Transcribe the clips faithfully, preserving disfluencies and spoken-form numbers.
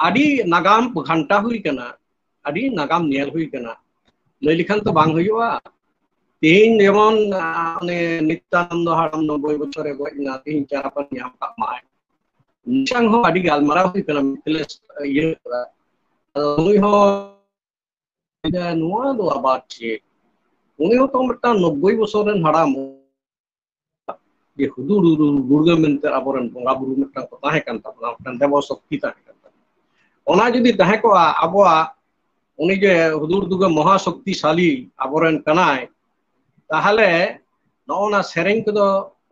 ᱟᱹᱰᱤ ᱱᱟᱜᱟᱢ ᱜᱷᱟᱱᱴᱟ ᱦᱩᱭ ᱠᱟᱱᱟ, ᱟᱹᱰᱤ ᱱᱟᱜᱟᱢ ᱧᱮᱞ ᱦᱩᱭ ᱠᱟᱱᱟ᱾ ᱞᱟᱹᱭ ᱞᱮᱠᱷᱟᱱ ᱛᱚ ᱵᱟᱝ ᱦᱩᱭᱩᱜᱼᱟ᱾ ᱛᱮᱦᱮᱧ ᱡᱮᱢᱚᱱ, ᱟ, ᱩᱱᱤ ᱱᱤᱛᱭᱟᱱᱚᱱᱫᱚ ᱦᱟᱲᱟᱢ ᱱᱚᱵᱵᱳᱭ ᱵᱚᱪᱷᱚᱨᱮ ᱜᱚᱡ ᱮᱱᱟ, ᱛᱮᱦᱮᱧ ᱪᱟᱨᱟᱯᱟᱱ ᱧᱟᱢ ᱠᱟᱜ ᱢᱟᱭ᱾ ᱢᱤᱫᱴᱟᱝ ᱦᱚᱸ ᱟᱹᱰᱤ ᱜᱟᱞᱢᱟᱨᱟᱣ ᱦᱩᱭ ᱠᱟᱱᱟ, ᱢᱤᱛᱷᱤᱞᱮᱥ ᱤᱭᱟᱹ ᱠᱟᱫᱟ᱾ ᱟᱫᱚ ᱱᱩᱭ ᱦᱚᱸ ᱞᱟᱹᱭᱫᱟ, "ᱱᱚᱣᱟ ᱫᱚ ᱟᱵᱟᱨ ᱪᱮᱫ?" ᱩᱱᱤ ᱦᱚᱸᱛᱚ ᱢᱤᱫᱴᱟᱝ ᱱᱚᱵᱵᱳᱭ ᱵᱚᱪᱷᱚᱨ ᱨᱮᱱ ᱦᱟᱲᱟᱢ, ᱡᱮ ᱦᱩᱫᱩᱲ ᱦᱩᱫᱩᱲ ᱜᱩᱲᱜᱟᱹ ᱢᱮᱱᱛᱮ ᱟᱵᱚᱨᱮᱱ ᱵᱚᱸᱜᱟ ᱵᱩᱨᱩ ᱢᱤᱫᱴᱟᱝ ᱠᱚ ᱛᱟᱦᱮᱸ ᱠᱟᱱ ᱛᱟᱵᱚᱱᱟ, ᱢᱤᱫᱴᱟᱝ ᱫᱮᱵᱚ ᱥᱚᱠᱛᱤ ᱛᱟᱦᱮᱸ ᱠᱟᱱ ᱛᱟᱵᱚᱱᱟ᱾ ᱚᱱᱟ ᱡᱩᱫᱤ ᱛᱟᱦᱮᱸ ᱠᱚᱜᱼᱟ ᱟᱵᱚᱣᱟᱜ, ᱩᱱᱤ ᱡᱮ ᱦᱩᱫᱩᱲ ᱫᱩᱨᱜᱟᱹ ᱢᱚᱦᱟ ᱥᱚᱠᱛᱤᱥᱟᱞᱤ ᱟᱵᱚᱨᱮᱱ ᱠᱟᱱᱟᱭ, ᱛᱟᱦᱚᱞᱮ ᱱᱚᱜᱼᱚ ᱱᱟ ᱥᱮᱨᱮᱧ ᱠᱚᱫᱚ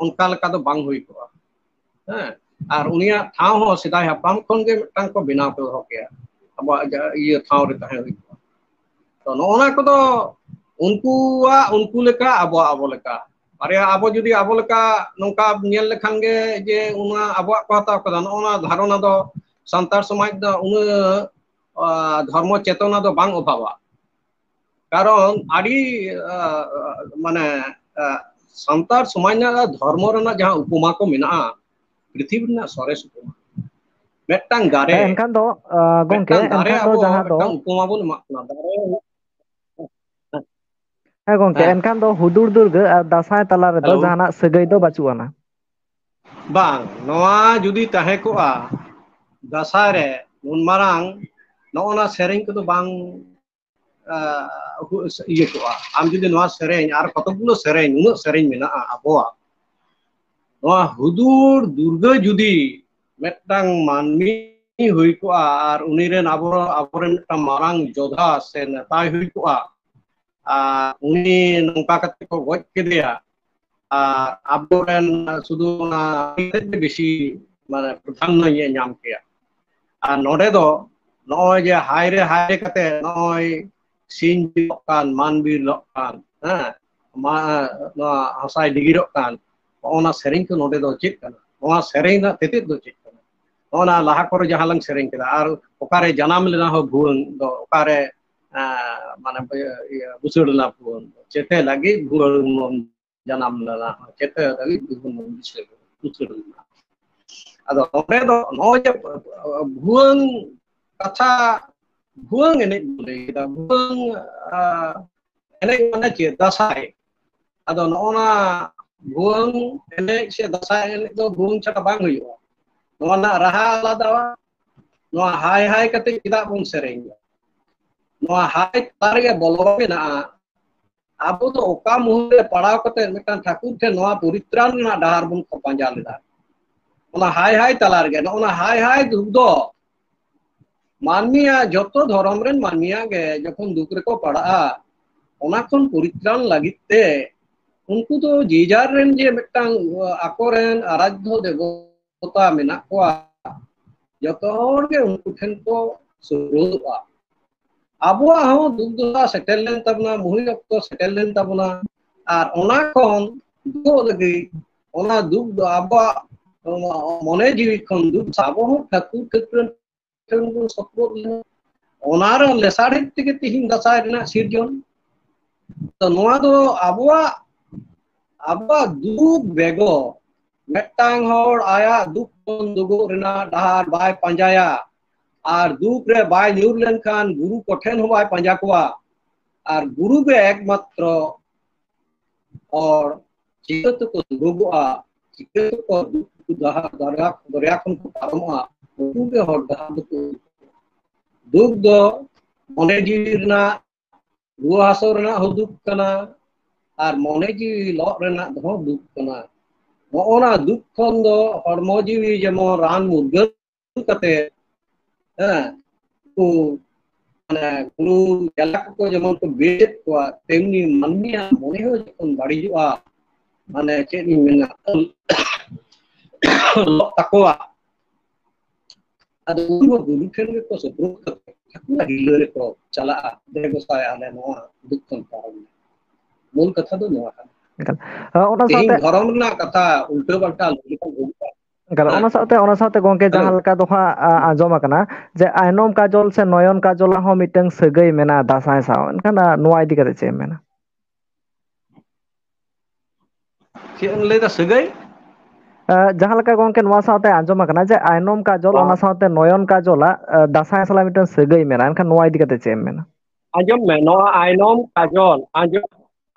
ᱚᱱᱠᱟ ᱞᱮᱠᱟ ᱫᱚ ᱵᱟᱝ ᱦᱩᱭ ᱠᱚᱜᱼᱟ᱾ ᱦᱮᱸ, ᱟᱨ ᱩᱱᱤᱭᱟᱜ ᱴᱷᱟᱶ ᱦᱚᱸ ᱥᱮᱫᱟᱭ ᱦᱟᱯᱲᱟᱢ ᱠᱷᱚᱱ ᱜᱮ ᱢᱤᱫᱴᱟᱝ ᱠᱚ ᱵᱮᱱᱟᱣ ᱠᱚ ᱫᱚᱦᱚ ᱠᱮᱭᱟ, ᱟᱵᱚᱣᱟᱜ ᱡᱟ-, ᱤᱭᱟᱹ ᱴᱷᱟᱶ ᱨᱮ ᱛᱟᱦᱮᱸ ᱦᱩᱭ ᱠᱚᱜᱼᱟ᱾ ᱛᱚ ᱱᱚᱜᱼᱚ ᱱᱟ ᱠᱚᱫᱚ ᱩᱱᱠᱩᱣᱟᱜ ᱩᱱᱠᱩ ᱞᱮᱠᱟ, ᱟᱵᱚᱣᱟᱜ ᱟᱵᱚ ᱞᱮᱠᱟ᱾ ᱵᱟᱨᱭᱟ ᱟᱵᱚ ᱡᱩᱫᱤ ᱟᱵᱚ ᱞᱮᱠᱟ ᱱᱚᱝᱠᱟ ᱧᱮᱞ ᱞᱮᱠᱷᱟᱱ ᱜᱮ ᱡᱮ ᱚᱱᱟ ᱟᱵᱚᱣᱟᱜ ᱠᱚ ᱦᱟᱛᱟᱣ ᱠᱟᱫᱟ, ᱱᱚᱜᱼᱚ ᱱᱟ ᱫᱷᱟᱨᱚᱱᱟ ᱫᱚ ᱥᱟᱱᱛᱟᱲ ᱥᱚᱢᱟᱡᱽ ᱫᱚ ᱩᱱᱟᱹᱜ, ᱟ, ᱫᱷᱚᱨᱢᱚ ᱪᱮᱛᱚᱱᱟ ᱫᱚ ᱵᱟᱝ ᱚᱵᱷᱟᱵᱟ᱾ ᱠᱟᱨᱚᱱ ᱟᱹᱰᱤ, ᱟ, ᱢᱟᱱᱮ, ᱟ, ᱥᱟᱱᱛᱟᱲ ᱥᱚᱢᱟᱡᱽ ᱨᱮᱱᱟᱜ ᱫᱷᱚᱨᱢᱚ ᱨᱮᱱᱟᱜ ᱡᱟᱦᱟᱸ ᱩᱯᱚᱢᱟ ᱠᱚ ᱢᱮᱱᱟᱜᱼᱟ, ᱯᱨᱤᱛᱷᱤᱵᱤ ᱨᱮᱱᱟᱜ ᱥᱚᱨᱮᱥ ᱩᱯᱚᱢᱟ᱾ ᱢᱤᱫᱴᱟᱝ ᱫᱟᱨᱮ, ᱦᱮᱸ, ᱮᱱᱠᱷᱟᱱ ᱫᱚ, ᱟ, ᱜᱚᱝᱠᱮ, ᱢᱤᱫᱴᱟᱝ ᱫᱟᱨᱮ ᱮᱱᱠᱷᱟᱱ ᱫᱚ ᱟᱵᱚ ᱡᱟᱦᱟᱸ ᱫᱚ ᱢᱤᱫᱴᱟᱝ ᱩᱯᱚᱢᱟ ᱵᱚᱱ ᱮᱢᱟᱜ ᱠᱟᱱᱟ, ᱫᱟᱨᱮ᱾ ᱦᱮᱸ ᱜᱚᱝᱠᱮ, ᱦᱮᱸ᱾ ᱮᱱᱠᱷᱟᱱ ᱫᱚ ᱦᱩᱫᱩᱲ ᱫᱩᱨᱜᱟᱹ ᱟᱨ ᱫᱟᱸᱥᱟᱭ ᱛᱟᱞᱟ ᱨᱮᱫᱚ ᱦᱮᱞᱳ᱾ ᱡᱟᱦᱟᱱᱟᱜ ᱥᱟᱹᱜᱟᱹᱭ ᱫᱚ ᱵᱟᱹᱪᱩᱜ ᱟᱱᱟ᱾ ᱵᱟᱝ, ᱱᱚᱣᱟ ᱡᱩᱫᱤ ᱛᱟᱦᱮᱸ ᱠᱚᱜᱼᱟ ᱫᱟᱸᱥᱟᱭ ᱨᱮ, ᱩᱱ ᱢᱟᱨᱟᱝ ᱱᱚᱜᱼᱚ ᱱᱟ ᱥᱮᱨᱮᱧ ᱠᱚᱫᱚ ᱵᱟᱝ, ᱟ, ᱦᱩ-, ᱤᱭᱟᱹ ᱠᱚᱜᱼᱟ᱾ ᱟᱢ ᱡᱩᱫᱤ ᱱᱚᱣᱟ ᱥᱮᱨᱮᱧ ᱟᱨ ᱠᱚᱛᱚᱠ ᱜᱩᱞᱳ ᱥᱮᱨᱮᱧ, ᱩᱱᱟᱹᱜ ᱥᱮᱨᱮᱧ ᱢᱮᱱᱟᱜᱼᱟ ᱟᱵᱚᱣᱟᱜ, ᱱᱚᱣᱟ ᱦᱩᱫᱩᱲ ᱫᱩᱨᱜᱟᱹ ᱡᱩᱫᱤ ᱢᱤᱫᱴᱟᱝ ᱢᱟᱹᱱᱢᱤ ᱦᱩᱭ ᱠᱚᱜᱼᱟ ᱟᱨ ᱩᱱᱤ ᱨᱮᱱ ᱟᱵᱚ, ᱟᱵᱚᱨᱮᱱ ᱢᱤᱫᱴᱟᱝ ᱢᱟᱨᱟᱝ ᱡᱳᱫᱷᱟ ᱥᱮ ᱱᱮᱛᱟᱭ ᱦᱩᱭ ᱠᱚᱜᱼᱟ, ᱟᱨ ᱩᱱᱤ ᱱᱚᱝᱠᱟ ᱠᱟᱛᱮ ᱠᱚ ᱜᱚᱡ ᱠᱮᱫᱮᱭᱟ, ᱟᱨ ᱟᱵᱚᱨᱮᱱ ᱥᱩᱫᱷᱩ ᱚᱱᱟ ᱵᱮᱥᱤ, ᱢᱟᱱᱮ, ᱯᱨᱟᱫᱷᱟᱱᱱᱚ ᱧᱟᱢ ᱠᱮᱭᱟ᱾ ᱟᱨ ᱱᱚᱰᱮ ᱫᱚ ᱱᱚᱜᱼᱚᱭ ᱡᱮ ᱦᱟᱭ ᱨᱮ ᱦᱟᱭ ᱨᱮ ᱠᱟᱛᱮ ᱱᱚᱜᱼᱚᱭ ᱥᱤᱧ ᱵᱤᱨᱚᱜ ᱠᱟᱱ, ᱢᱟᱱ ᱵᱤᱨᱚᱜ ᱠᱟᱱ, ᱦᱮᱸ, ᱢᱟ-, ᱱᱚᱣᱟ ᱦᱟᱥᱟᱭ ᱰᱤᱜᱤᱨᱚᱜ ᱠᱟᱱ, ᱱᱚᱜᱼᱚ ᱱᱟ ᱥᱮᱨᱮᱧ ᱠᱚ ᱱᱚᱰᱮ ᱫᱚ ᱪᱮᱫ ᱠᱟᱱᱟ? ᱱᱚᱣᱟ ᱥᱮᱨᱮᱧ ᱨᱮᱱᱟᱜ ᱛᱮᱛᱮᱫ ᱫᱚ ᱪᱮᱫ ᱠᱟᱱᱟ? ᱱᱚᱜᱼᱚ ᱱᱟ ᱞᱟᱦᱟ ᱠᱚᱨᱮ ᱡᱟᱦᱟᱸ ᱞᱟᱝ ᱥᱮᱨᱮᱧ ᱠᱮᱫᱟ, ᱟᱨ ᱚᱠᱟᱨᱮ ᱡᱟᱱᱟᱢ ᱞᱮᱱᱟ ᱦᱚᱸ ᱵᱷᱩᱣᱟᱹᱝ ᱫᱚ, ᱚᱠᱟᱨᱮ, ᱮᱸ, ᱢᱟᱱᱮ, ᱤᱭᱟᱹ, ᱵᱩᱥᱟᱹᱲ ᱞᱮᱱᱟ ᱵᱷᱩᱣᱟᱹᱝ ᱫᱚ, ᱪᱮᱛᱮ ᱞᱟᱹᱜᱤᱫ ᱵᱷᱩᱣᱟᱹᱝ ᱵᱚᱱ ᱡᱟᱱᱟᱢ ᱞᱮᱱᱟ, ᱪᱮᱛᱮ ᱞᱟᱹᱜᱤᱫ ᱵᱷᱩᱣᱟᱹᱝ ᱵᱚᱱ ᱵᱩᱥᱟᱹᱲ, ᱵᱩᱥᱟᱹᱲ ᱞᱮᱱᱟ᱾ ᱟᱫᱚ ᱱᱚᱰᱮ ᱫᱚ ᱱᱚᱜᱼᱚᱭ ᱡᱮ ᱵᱷᱩᱣᱟᱹᱝ ᱠᱟᱛᱷᱟ ᱵᱷᱩᱣᱟᱹᱝ ᱮᱱᱮᱡ ᱵᱚᱱ ᱞᱟᱹᱭ ᱠᱮᱫᱟ᱾ ᱵᱷᱩᱣᱟᱹᱝ, ᱟ, ᱮᱱᱮᱡ ᱢᱟᱱᱮ ᱪᱮᱫ? ᱫᱟᱸᱥᱟᱭ᱾ ᱟᱫᱚ ᱱᱚᱜᱼᱚ ᱱᱟ ᱵᱷᱩᱣᱟᱹᱝ ᱮᱱᱮᱡ ᱥᱮ ᱫᱟᱸᱥᱟᱭ ᱮᱱᱮᱡ ᱫᱚ ᱵᱷᱩᱣᱟᱹᱝ ᱪᱷᱟᱲᱟ ᱵᱟᱝ ᱦᱩᱭᱩᱜᱼᱟ᱾ ᱱᱚᱣᱟ ᱨᱮᱱᱟᱜ ᱨᱟᱦᱟ ᱟᱞᱟᱫᱟᱣᱟ᱾ ᱱᱚᱣᱟ ᱦᱟᱭ ᱦᱟᱭ ᱠᱟᱛᱮ ᱪᱮᱫᱟᱜ ᱵᱚᱱ ᱥᱮᱨᱮᱧᱟ? ᱱᱚᱣᱟ ᱦᱟᱭ ᱛᱟᱞᱟ ᱨᱮᱜᱮ ᱵᱚᱞᱚ ᱢᱮᱱᱟᱜᱼᱟ᱾ ᱟᱵᱚ ᱫᱚ ᱚᱠᱟ ᱢᱩᱦᱩᱨ ᱨᱮ ᱯᱟᱲᱟᱣ ᱠᱟᱛᱮ ᱢᱤᱫᱴᱟᱝ ᱴᱷᱟᱹᱠᱩᱨ ᱴᱷᱮᱱ ᱱᱚᱣᱟ ᱯᱚᱨᱤᱛᱨᱟᱱ ᱨᱮᱱᱟᱜ ᱰᱟᱦᱟᱨ ᱵᱚᱱ ᱯᱟᱸᱡᱟ ᱞᱮᱫᱟ? ᱚᱱᱟ ᱦᱟᱭ ᱦᱟᱭ ᱛᱟᱞᱟ ᱨᱮᱜᱮ, ᱱᱚᱜᱼᱚ ᱱᱟ ᱦᱟᱭ ᱦᱟᱭ ᱫᱩᱠ ᱫᱚ ᱢᱟᱹᱱᱢᱤᱭᱟᱜ, ᱡᱚᱛᱚ ᱫᱷᱚᱨᱚᱢ ᱨᱮᱱ ᱢᱟᱹᱱᱢᱤᱭᱟᱜ ᱜᱮ ᱡᱚᱠᱷᱚᱱ ᱫᱩᱠ ᱨᱮᱠᱚ ᱯᱟᱲᱟᱜᱼᱟ, ᱚᱱᱟ ᱠᱷᱚᱱ ᱯᱚᱨᱤᱛᱨᱟᱱ ᱞᱟᱹᱜᱤᱫ ᱛᱮ ᱩᱱᱠᱩ ᱫᱚ ᱡᱮ ᱡᱟᱨ ᱨᱮᱱ ᱡᱮ ᱢᱤᱫᱴᱟᱝ ᱟᱠᱚᱨᱮᱱ ᱟᱨᱟᱫᱷᱭᱚ ᱫᱮᱵᱚᱛᱟ ᱢᱮᱱᱟᱜ ᱠᱚᱣᱟ, ᱡᱚᱛᱚ ᱦᱚᱲ ᱜᱮ ᱩᱱᱠᱩ ᱴᱷᱮᱱ ᱠᱚ ᱥᱩᱨᱩᱜᱼᱟ᱾ ᱟᱵᱚᱣᱟᱜ ᱦᱚᱸ ᱫᱩᱠ ᱫᱚᱥᱟ ᱥᱮᱴᱮᱨ ᱞᱮᱱ ᱛᱟᱵᱚᱱᱟ, ᱢᱩᱦᱩᱨ ᱚᱠᱛᱚ ᱥᱮᱴᱮᱨ ᱞᱮᱱ ᱛᱟᱵᱚᱱᱟ, ᱟᱨ ᱚᱱᱟ ᱠᱷᱚᱱ ᱫᱩᱠᱚᱜ ᱞᱟᱹᱜᱤᱫ, ᱚᱱᱟ ᱫᱩᱠ ᱫᱚ ᱟᱵᱚᱣᱟᱜ ᱢᱚᱱᱮ ᱡᱤᱣᱤ ᱠᱷᱚᱱ ᱫᱩᱠ ᱟᱵᱚ ᱦᱚᱸ ᱴᱷᱟᱹᱠᱩᱨ ᱴᱷᱟᱹᱠᱨᱟᱹᱱ ᱴᱷᱮᱱ ᱵᱚᱱ ᱥᱚᱯᱚᱫ ᱞᱮᱱᱟ᱾ ᱚᱱᱟ ᱨᱮ ᱞᱮᱥᱟᱲᱦᱮᱫ ᱛᱮᱜᱮ ᱛᱤᱦᱤᱧ ᱫᱟᱸᱥᱟᱭ ᱨᱮᱱᱟᱜ ᱥᱤᱨᱡᱚᱱ᱾ ᱛᱚ ᱱᱚᱣᱟ ᱫᱚ ᱟᱵᱚᱣᱟᱜ, ᱟᱵᱚᱣᱟᱜ ᱫᱩᱠ ᱵᱮᱜᱚᱨ ᱢᱤᱫᱴᱟᱝ ᱦᱚᱲ ᱟᱭᱟᱜ ᱫᱩᱠ ᱠᱷᱚᱱ ᱫᱩᱜᱚᱜ ᱨᱮᱱᱟᱜ ᱰᱟᱦᱟᱨ ᱵᱟᱭ ᱯᱟᱸᱡᱟᱭᱟ, ᱟᱨ ᱫᱩᱠ ᱨᱮ ᱵᱟᱭ ᱧᱩᱨ ᱞᱮᱱᱠᱷᱟᱱ ᱜᱩᱨᱩ ᱠᱚᱴᱷᱮᱱ ᱦᱚᱸ ᱵᱟᱭ ᱯᱟᱸᱡᱟ ᱠᱚᱣᱟ, ᱟᱨ ᱜᱩᱨᱩ ᱜᱮ ᱮᱠᱢᱟᱛᱨᱚ ᱦᱚᱲ ᱪᱤᱠᱟᱹ ᱛᱮᱠᱚ ᱫᱩᱜᱚᱜᱼᱟ, ᱪᱤᱠᱟᱹ ᱛᱮᱠᱚ ᱫᱩᱠ ᱰᱟᱦᱟᱨ ᱫᱚᱨᱭᱟ, ᱫᱚᱨᱭᱟ ᱠᱷᱚᱱ ᱠᱚ ᱯᱟᱨᱚᱢᱚᱜᱼᱟ, ᱩᱱᱠᱩ ᱜᱮ ᱦᱚᱲ ᱰᱟᱦᱟᱨ ᱫᱚᱠᱚ ᱩᱫᱩᱜᱟ᱾ ᱫᱩᱠ ᱫᱚ ᱢᱚᱱᱮ ᱡᱤᱣᱤ ᱨᱮᱱᱟᱜ ᱨᱩᱣᱟᱹ ᱦᱟᱹᱥᱩ ᱨᱮᱱᱟᱜ ᱦᱚᱸ ᱫᱩᱠ ᱠᱟᱱᱟ, ᱟᱨ ᱢᱚᱱᱮ ᱡᱤᱣᱤ ᱞᱚᱜ ᱨᱮᱱᱟᱜ ᱦᱚᱸ ᱫᱩᱠ ᱠᱟᱱᱟ᱾ ᱱᱚᱜᱼᱚ ᱱᱟ ᱫᱩᱠ ᱠᱷᱚᱱ ᱫᱚ ᱦᱚᱲᱢᱚ ᱡᱤᱣᱤ ᱡᱮᱢᱚᱱ ᱨᱟᱱ ᱢᱩᱨᱜᱟᱹᱱ ᱠᱟᱛᱮ, ᱦᱮᱸ, ᱠᱚ, ᱢᱟᱱᱮ, ᱜᱩᱨᱩ ᱪᱮᱞᱟ ᱠᱚᱠᱚ ᱡᱮᱢᱚᱱ ᱠᱚ ᱵᱮᱥᱮᱫ ᱠᱚᱣᱟ, ᱛᱮᱢᱱᱤ ᱢᱟᱹᱱᱢᱤᱭᱟᱜ ᱢᱚᱱᱮ ᱦᱚᱸ ᱡᱚᱠᱷᱚᱱ ᱵᱟᱹᱲᱤᱡᱚᱜᱼᱟ, ᱢᱟᱱᱮ, ᱪᱮᱫ ᱤᱧ ᱢᱮᱱᱟ, ᱞᱚᱜ ᱛᱟᱠᱚᱣᱟ, ᱟᱫᱚ ᱩᱱ ᱦᱚᱸ ᱜᱩᱨᱩ ᱴᱷᱮᱱ ᱜᱮᱠᱚ ᱥᱩᱯᱨᱩᱫ ᱠᱟᱛᱮ ᱴᱷᱟᱹᱠᱩᱨᱟᱜ ᱦᱤᱨᱞᱟᱹ ᱨᱮᱠᱚ ᱪᱟᱞᱟᱜᱼᱟ, "ᱫᱮ ᱜᱚᱸᱥᱟᱭ, ᱟᱞᱮ ᱱᱚᱣᱟ ᱫᱩᱠ ᱠᱷᱚᱱ ᱯᱟᱨᱚᱢ ᱞᱮ᱾" ᱢᱩᱞ ᱠᱟᱛᱷᱟ ᱫᱚ ᱱᱚᱣᱟ ᱠᱟᱱᱟ᱾ ᱮᱠᱟᱞ᱾ ᱟᱨ ᱚᱱᱟ ᱛᱮᱦᱮᱧ ᱥᱟᱶᱛᱮ ᱫᱷᱚᱨᱚᱢ ᱨᱮᱱᱟᱜ ᱠᱟᱛᱷᱟ ᱩᱞᱴᱟᱹ ᱯᱟᱞᱴᱟ ᱞᱟᱹᱭ ᱞᱮᱠᱷᱟᱱ ᱦᱩᱭᱩᱜᱼᱟ᱾ ᱮᱠᱟᱞ, ᱦᱮᱸ᱾ ᱚᱱᱟ ᱥᱟᱶᱛᱮ, ᱚᱱᱟ ᱥᱟᱶᱛᱮ ᱜᱚᱝᱠᱮ, ᱦᱮᱞᱳ᱾ ᱡᱟᱦᱟᱸ ᱞᱮᱠᱟ ᱫᱚ ᱦᱟᱸᱜ, ᱟ, ᱟᱸᱡᱚᱢ ᱟᱠᱟᱱᱟ ᱡᱮ ᱟᱭᱱᱚᱢ ᱠᱟᱡᱚᱞ ᱥᱮ ᱱᱚᱭᱚᱱ ᱠᱟᱡᱚᱞᱟᱜ ᱦᱚᱸ ᱢᱤᱫᱴᱟᱝ ᱥᱟᱹᱜᱟᱹᱭ ᱢᱮᱱᱟᱜᱼᱟ ᱫᱟᱸᱥᱟᱭ ᱥᱟᱶ, ᱮᱱᱠᱷᱟᱱ, ᱟ, ᱱᱚᱣᱟ ᱤᱫᱤ ᱠᱟᱛᱮ ᱪᱮᱫ ᱮᱢ ᱢᱮᱱᱟ? ᱪᱮᱫ ᱮᱢ ᱞᱟᱹᱭᱫᱟ, ᱥᱟᱹᱜᱟᱹᱭ? ᱡᱟᱦᱟᱸ ᱞᱮᱠᱟ ᱜᱚᱝᱠᱮ ᱱᱚᱣᱟ ᱥᱟᱶᱛᱮ ᱟᱸᱡᱚᱢ ᱟᱠᱟᱱᱟ ᱡᱮ ᱟᱭᱱᱚᱢ ᱠᱟᱡᱚᱞ, ᱚᱱᱟ ᱥᱟᱶᱛᱮ ᱱᱚᱭᱚᱱ ᱠᱟᱡᱚᱞᱟᱜ ᱫᱟᱸᱥᱟᱭ ᱥᱟᱞᱟᱜ ᱢᱤᱫᱴᱟᱝ ᱥᱟᱹᱜᱟᱹᱭ ᱢᱮᱱᱟᱜᱼᱟ, ᱮᱱᱠᱷᱟᱱ ᱱᱚᱣᱟ ᱤᱫᱤ ᱠᱟᱛᱮ ᱪᱮᱫ ᱮᱢ ᱢᱮᱱᱟ? ᱟᱸᱡᱚᱢ ᱢᱮ, ᱱᱚᱣᱟ ᱟᱭᱱᱚᱢ ᱠᱟᱡᱚᱞ, ᱟᱸᱡᱚᱢ,